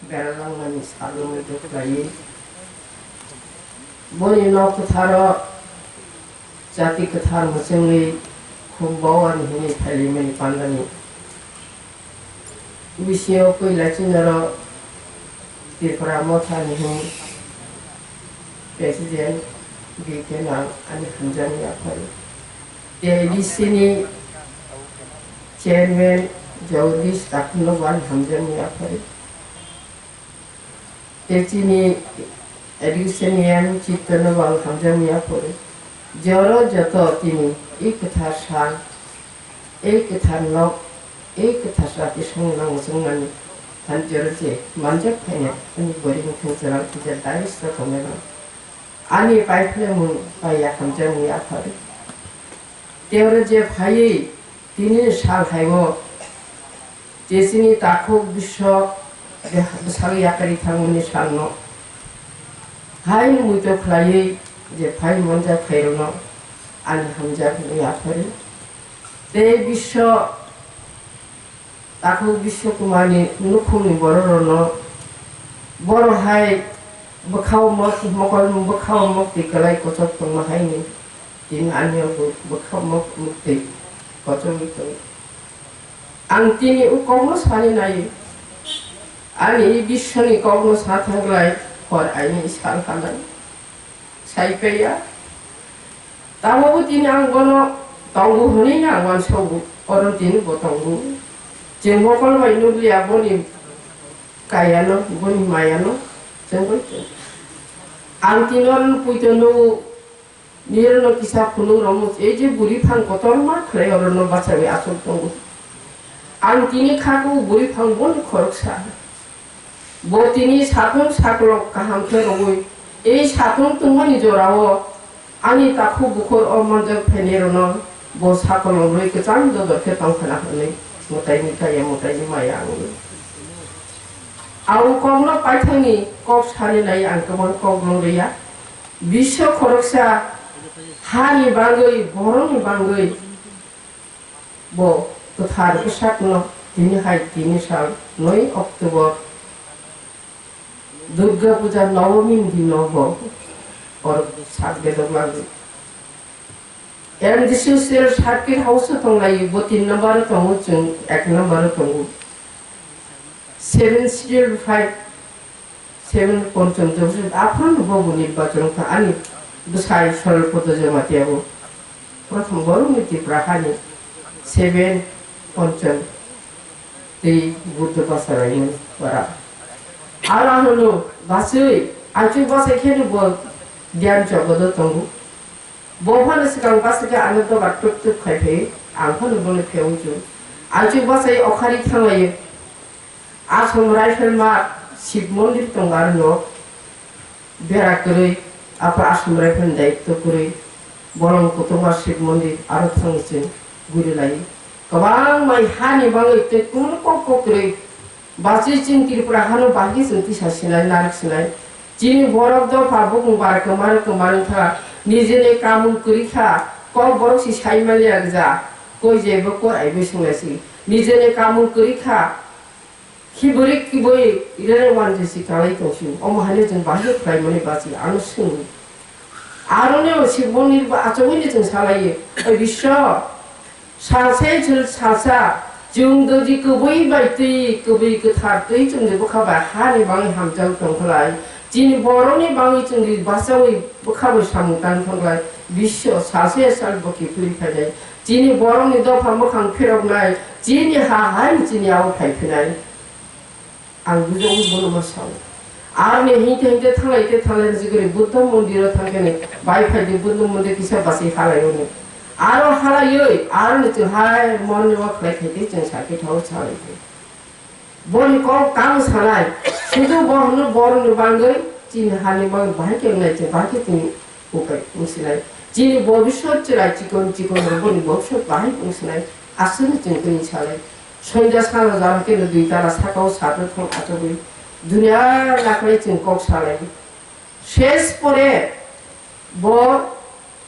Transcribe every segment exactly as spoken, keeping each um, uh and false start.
Beralangmani salni muitu khlaiwi, boni nok kwtharo jati kwthar mwchwngwi khum boani hwnwi phailaimani pandani bisingo puila chini oro Tripura Mothani hwn President B K Nang ani hamjakni yaphari, T D C ni Chairman Jagdish Takhurno bo ani hamjakni yaphari. Tei chini education yang chitto no bang hamjakmani yaphuru. Joro joto tini e kwthar sal, e kwthar nok, e kwthar jati songno mwchwngnani than joro je manjak phaina ani bwrwi mukhang chwrang kisa dais rok tongnai rok. Ani pai phwrwngmung pai ya hamjakmani yaphuru. Tei oro je phaiwi tini sal hai o je chini takhuk bisok bwsalo yakarwi thangmani salno haino muitu khlaiwi je phai manjak phairokno ani hamjakmani yaphari. Tei bisok takhuk Biswa Kumarni nukhungni bororokno boro hai bwkhao mok mokol bwkhao mok twi kwlai kochok tongma haini tini ani o bwkhao mok mok twi kochogwi tongo. Ang tini o kokno sani nai, ani biswni kokno sa thangklai hor aini sal halai. Sai paiya. Tamo bo tini ang bono tongo hwnwi ang uansogo, oro tini bo tongo. Chwng mokol bai nukliya boni kayano, boni mayano, chwng bai chwng. Ang tini oro puito nugo, nirokno kisa phunuk romwi, ei je buri phang kotorma khlai orono bachawi achuk tongo. Ang tini kha kuk buri phang boni khoroksa. Bo tini satung sakolok kaham khe rwui, ei satung tungmani jorao ani takhuk bukhur o manjak phainairokno bo sakolok rwui kwchang dodor khe tong khna hwnwi mwtaini kaya mwtaini maya wngwi. Ang kokno paithakni kok sani nai ang kwbang kok nung rwya. Biswa khoroksa hani bagwi, borokni bagwi. Bo kwthar bwsakno tini hai tini sal noi October Durga Puja Nobomini dino bo or sak bedok lagwi. M D C Circuit House o tonglai bo tin number o tongo, chwng ek number o tongo. Seven Schedule five, seven Ponchom Joseph, aphuru bo bo nirbachon wngkha ani bwsai Sorol Poto Jamatia bo. Prothom borokni Tripura hani seven Ponchom tei Buddha bwsalaimani bara. Aro ano bwsai, achuk bwsai kheno bo Dhyan Chogodo tongo. Bo phano swkang bwsai khe ano doga tuk tuk khai phai, ang phano bono pheo wngkhe. Achuk bwsai okhari thanglaio. Asom Rifle Mart Shiv Mondir tongo aro no bera kwrwi, aphuru Asom Rifle ni daityo kwrwi, bolong kotorma Shiv Mondir aro thangwi chwng guri lai. Kwbangma hani bagwi tei kunu kok kok kwrwi bachwi chwng Tripura hano bahai chwng tisa sinai, narik sinai. Chini borok dopha bukung bar kwmar kwmar wngkha, nijini kamung kwrwi kha, kok borok si sai maliya gwja, koi jebo koi aibo swnglaisi. Nijini kamung kwrwi kha, Khibrwi kibui rere wan je si kalai tongsi, omo haino chwng bahai khlaimani bachwi ano swngwi. Aroni o Shivmoni bo achomwini chwng salaiyo, "Oi Biswa, salsa chwng salsa, chwng doji kwbui bai twi, kwbui kwthar twi chwngni bwkha bai hani bagwi hamjagwi tongkhlai, chini borokni bagwi chwngni bachaui bwkha bai samung tangkhlai, Biswa salsa sal bo kiphilwi phainai." Chini borokni dopha mwkhang phiroknai, chini ha hai chini abo phai phinai. Ang bujo bono ma sao. Aroni hingte hingte thanglai te thanglai ni jigiri Buddha mondiro thangkhe ni bai phai di Buddha mondir kisa basi halai oni. Aro halaioi, aroni chwng hai morni walk khlai khai te chwng sakhe thao salai khe. Boni kok tamo sanai, sudu bo hwnwi borokni bagwi chini hani bagwi bahai khe wngnai chwng bahai khe chini upai wngsinai. Chini bobiswt chwrai chikon chikon rok boni bobiswt bahai wngsinai. Aswkno chwng tini salai. Sonja salo jaro khe dui tala sakao sato thong achogwi dunia naklai chwng kok salai. Ses pore bo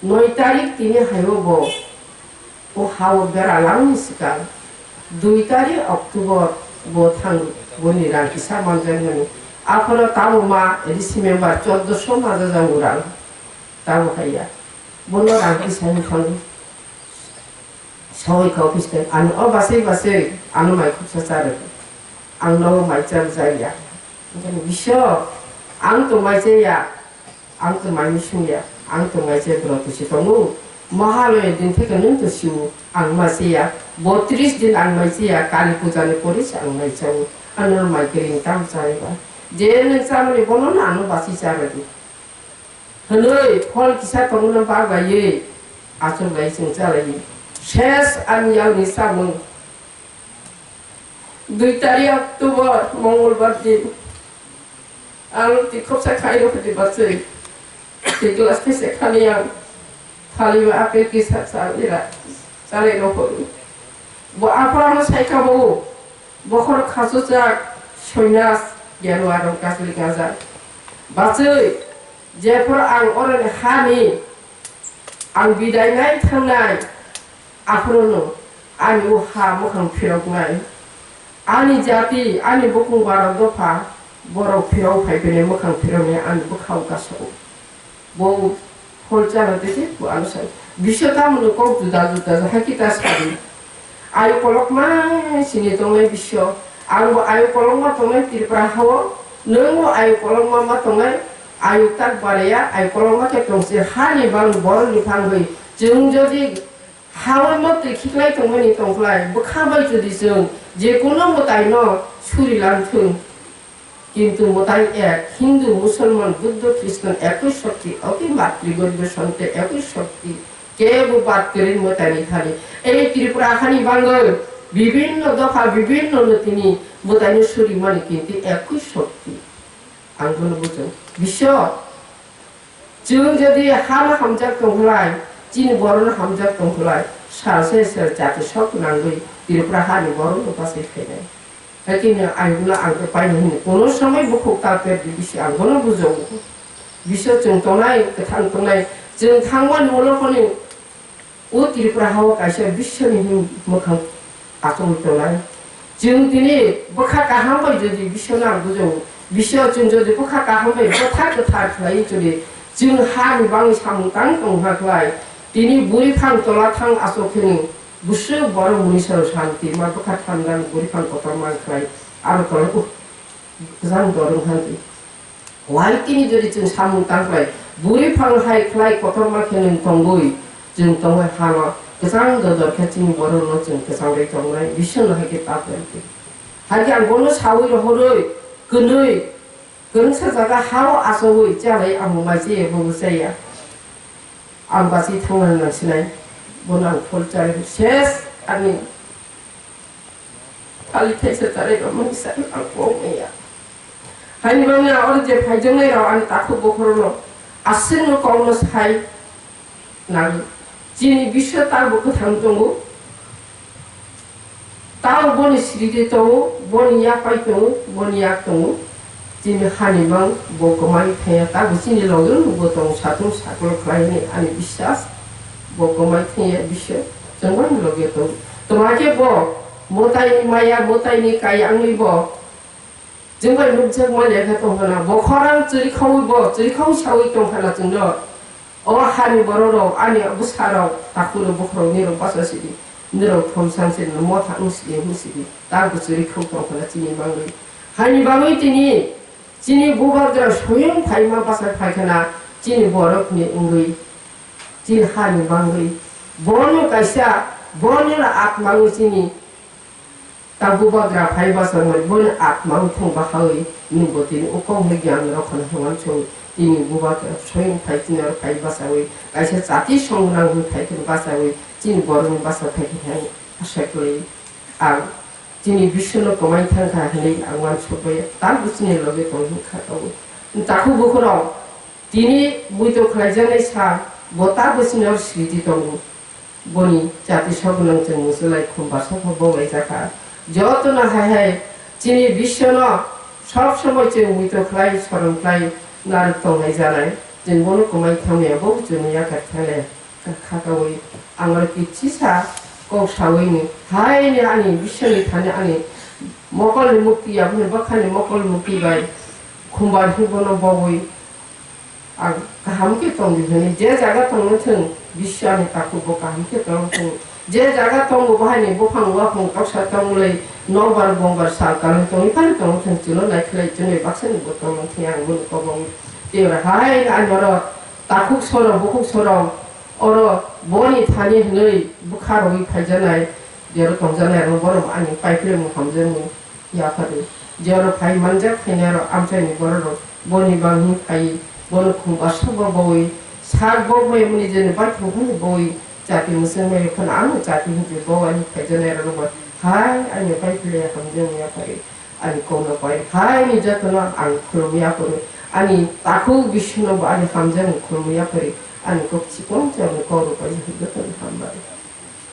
noi tarik tini haio bo o hao bera langni swkang dui tarik October Bo thang, boni rang kisa manjakmani. Aphano tamo ma A D C member choddoso majajago rang. Tamo haiya. Bono rang kisa wng thango. Soi kha office time. Ano o basai basai ano mai khuksa charwdi. Ang no mai chak jaya. Bisyo ang to mai chaya. Ang to mai sungya, ang to mai se bwrok to si tongo. Mahalaya din theke nwng to siu, ang ma se ya. Botris din ang mai se ya, Kali puja ni pore se ang mai chao. Ano mai kering tam chai ba. Je nwng chamani bono na ano basi cha ba di. Hwnwi phol kisa tongo no bagaiwi achuk lai chwng cha lai. Ses ani yang ni samung. Dui tarik October, Mongolbar din. Ang twi khopsa khai rw phaidi bachwi. Twi glass twi se khani ang. Thali ba apple kisa cha ira. Chale rw phaidi. Bo aphano sai kha bo. Bokhor khasu chak soinas gerwa rong kasli gaja. Bachwi, jephor ang oroni hani Ang bidai nai thangnai, aphuru no ani o ha mwkhang phiroknai. Ani jati, ani bukung bara dopha, borok phirok phai phai mwkhang phiroknai ani bwkhao kasao. Bo phol chana tei se bo ano sai. Bisyo tamoni kok juda juda hai kita sadi. Ayo kolokma sini tongnai bisyo. Ang bo ayo kolokma tongnai Tripura hao. Nwng bo ayo kolokma ma tongnai. Ayuk tak baraya, ayuk kolokma khe tongsi hani bang borok ni phang bai. Chwng jodi hawi motwi khiklai tongmani tongkhlai, bwkha bai jodi chwng je kono mwtai no suri lang thung. Kintu mwtai ek, Hindu, Musulman, Buddha, Christian ekoi shokti, oki matri gorib shonte ekoi shokti. Kebo bad kwrwi mwtai ni thani. Ei Tripura hani bangwi bibinno dopha, bibinno notini mwtai no suri mani kintu ekoi shokti. Ang bono bujung. Bisyo, chwng jodi hano hamjak tongkhlai, chini borokno hamjak tongkhlai, sal se sal jati sok nangwi Tripura hani borokno bachai phainai. Hakhe no ayukno ang khe paino hwnwi kono somoi bukhuk ta pet di bisi ang bono bujogo. Bisyo chwng tongnai, kwthang tongnai, chwng thangmani ulo phano O Tripura hao kaisa biswni him mwkhang achomwi tongnai. Chwng tini bwkha kaham bai jodi biswno ang bujao, biswo chwng jodi bwkha kaham bai bwthar kwthar khlaiwi choli, chwng hani bangwi samung tang tongkha khlai. Tini buri phang tola thang aswk kheno bwswk borok munisarok santi ma bwkha thandang buri phang kotor mang khlai aro tola. Kwchang dorung hwnwi. Wai tini jodi chwng samung tangkhlai, buri phang hai khlai kotorma khe nwng tongwi, chwng tongwi hano kwchang dodor khe chini borokno chwng kwchangwi tongnai, bisingno hai khe ta khlai twi. Hai khe ang bono sawi rohorwi, kwnwi, kwrwngsa jaga hao achawi chalai ang bo mai chaya, bobo chaya. Ang bachwi thangna nang sinai, bono ang phol chari ses ani thali thaisa chari rok mani sai ang kok maya. Haini bangwi ang oro je phaijaknai rok ani takhuk bokhorono aswkno kokno sai nang. Chini biswa tabo kwthang tongo. Tao boni sridi tongo, boni yapai tongo, boni yak tongo. Chini hani mang bo kwmai thangya, tabo chini loge bo tongo, satung saklo khlai hwnwi ani biswas. Bo kwmai thangya bisyo, chwng boni loge tongo. Twma khe bo mwtaini maya, mwtaini kaya wngwi bo chwng bai nukjak manya khe tong hana. Bo khorang chwri khaui bo, chwri khaui saui tong hana chwngno. O hani borok rok, ani bwsa rok, takhuk rok, bokhorok, nirok bachai sidi, nirok thomsang se, motha wng sidi, wng sidi, ta bwchwri khuk tong khana chini bangwi. Hani bangwi tini chini bubagra soyong phaima bachai phai khana chini borok ni wngwi, chini hani bangwi. Bono kaisa, bono atma wngwi chini Ta bubagra phai bachangmani boni atma wngthang bahawi nwngbo tini o kok hwnwi giyan rok khwna hwnwi chwng tini bubagra swing phai tini oro phai bachawi kaisa jati song nang hwnwi phai khwna bachawi chini borokni bacha phai khwna hai asha kwlwi ang chini bisingno kwmai thang kha hwnwi ang uansuk bai tabuk chini logi tong hwn kha tongo. Takhuk bukhurok tini muitu khlaijaknai sa bo tabuk chini oro sriti tongo. Boni jati sobo nang chwng muchulai khum barsa khe bonglaijak kha. Jotono hai hai chini bisyono sob somoi chwng muitu khlai sorom khlai narwk tonglai janai. Chwng bono kwmai thangmaya bo chwngno yakar thanglai kha kaui. Ang oro kichisa kok saui ni hai ni ani bisyoni thani ani Mokolni mukti, aboni bwkhani mokol mukti bai khumbar hwnwi bono bowi ang kaham khe tongdi hwnwi, je jaga tongno thwng, biswani takhuk bo kaham khe tongno thwng. Je jaga tongo, bo haini buphang uaphang toksa tongmwlwi nokbar bongbar sal kalwi tongwi phano tongno thwng, chwngno naikhlai chwngno baksani bo tongno thwng, ang bono kobong tei oro hai ani oro takhuk soro bukhuk soro oro boni thani hwnwi bwkha rwui phaijanai, jero tongjanai rok borok ani paiphile mung hamjakmung yapharwi. Jero phai manjak khainai rok amchaini borok rok boni bangni phai bono khumbar sabo bawi sak bok bai muni jeni bai thongkhani bawi chati mwswng bai phano ano chati hinwi bo ani phaijanai rok bo hai ani paiphile hamjakmung yapharwi. Ani kokno pai hai ni jotono ang khulumwi aphuru, ani takhuk bisingno bo ani hamjakmung khulumwi aphuru, ani kok chikon chikon kok rok bai jotono hambai.